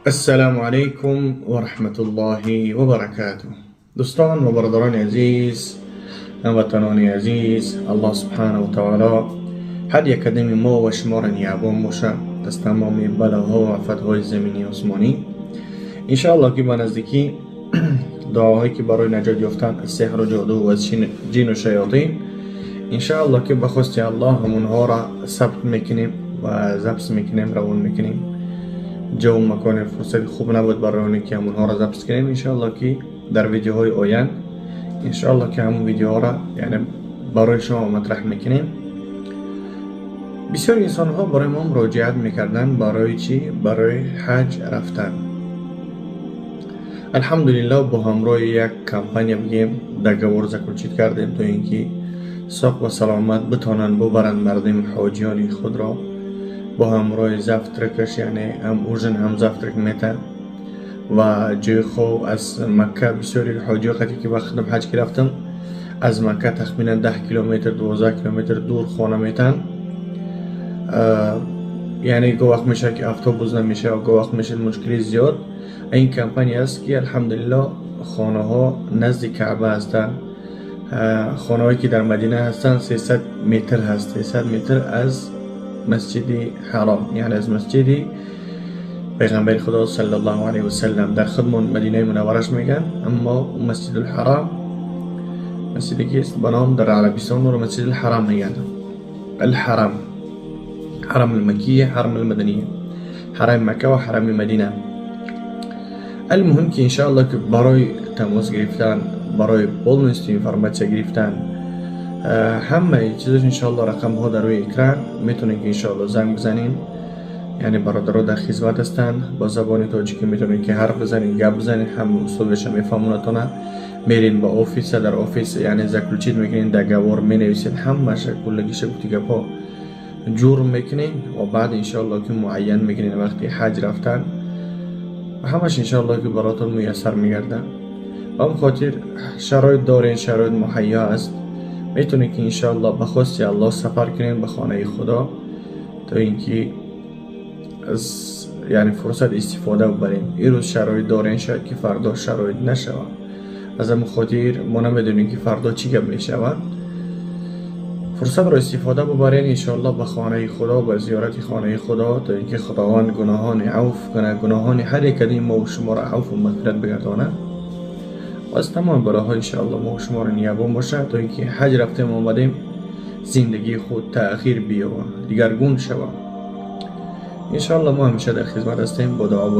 السلام علیکم و رحمت الله و برکاته. دوستان و برادران عزیز، هموطنان عزیز، الله سبحانه و تعالی هر یک قدم ما و شما را نگهبان باشه از تمام بلاها و آفتهای زمینی و آسمانی. انشاءالله که به نزدیکی دعاهایی که برای نجات یافتن از سحر و جادو و از جن و شیاطین، انشاءالله که به خواست الله همونها را ثبت میکنیم و ضبط میکنیم، روان میکنیم. جا و مکان فرصت خوب نبود برای اونی که همونها را ضبط کنیم. انشاءالله که در ویدیوهای آیند انشاءالله که همون ویدیوها را یعنی برای شما مطرح میکنیم. بسیار انسان ها برای ما مراجعت میکردن. برای چی؟ برای حج رفتن. الحمدلله با همراه یک کمپانی بگیم договор заключить کردیم تا اینکه صاف و سلامت بتانند ببرند مردم حاجیان خود را با همراه завтрак ش، یعنی هم ужин هم завтрак میته و جای خواب از مکه. بسیاری حاجی وقتی که وقت حج که رفتم، از مکه تخمینا 10 کیلومتر، 12 کیلومتر دور خانه میتن. یعنی گاه وقت میشه که автобус نمیشه و گاه وقت میشه مشکلی زیاد. این کمپانی است که الحمدلله خانه ها نزد کعبه هستند. خانه هایی که در مدینه هستند 300 متر هست، 300 متر از مسجد حرام، یعنی از مسجد پیغمبر خدا صلی الله علیه و سلم. در خودمون مدینه منورش میگن، اما مسجد الحرام مسجدی که است به نام در عربستان رو مسجد الحرام میگن. الحرم، حرم المکیه، حرم المدنیه، حرم مکه و حرم مدینه. المهم که انشاءالله که برای تماس گرفتن، برای полностью информация گرفتن، همه چیزش انشاءالله رقم ها در روی اکران، میتونین که انشاءالله زنگ بزنین. یعنی برادرها در خدمت هستن. با زبان تاجیکی میتونین که حرف بزنین، گپ بزنین، هم اصولش میفهمونتونه. میرین با office، در office یعنی заключить میکنین، договор مینویسین، همش کلگیش گفتی گپا جور میکنین و بعد انشاءالله که معین میکنین وقتی حج رفتن و همش انشاءالله که براتون میسر میگرده. به هم خاطر شرایط دارین، شرایط مهیا است، میتونید که انشاءالله به خواستی الله سفر کنین به خانه خدا تا اینکه از یعنی فرصت استفاده ببرین. این روز شرایط دارین، شاید که فردا شرایط نشود. از همون خاطر ما نمیدونیم که فردا چی گپ میشود. فرصت را استفاده ببرین انشاءالله به خانه خدا، به زیارت خانه خدا، تا اینکه خداوند گناهان عفو کنه، گناهان هر یک از ما و شما را عفو و مغفرت بگردانه و از تمام بلاها انشاءالله ما و شما را نگهبان باشه تا اینکه حج رفتیم آمدیم، زندگی خود تغییر بیابه، دیگرگون شوه. انشاءالله ما همیشه در خدمت هستیم. با دعا.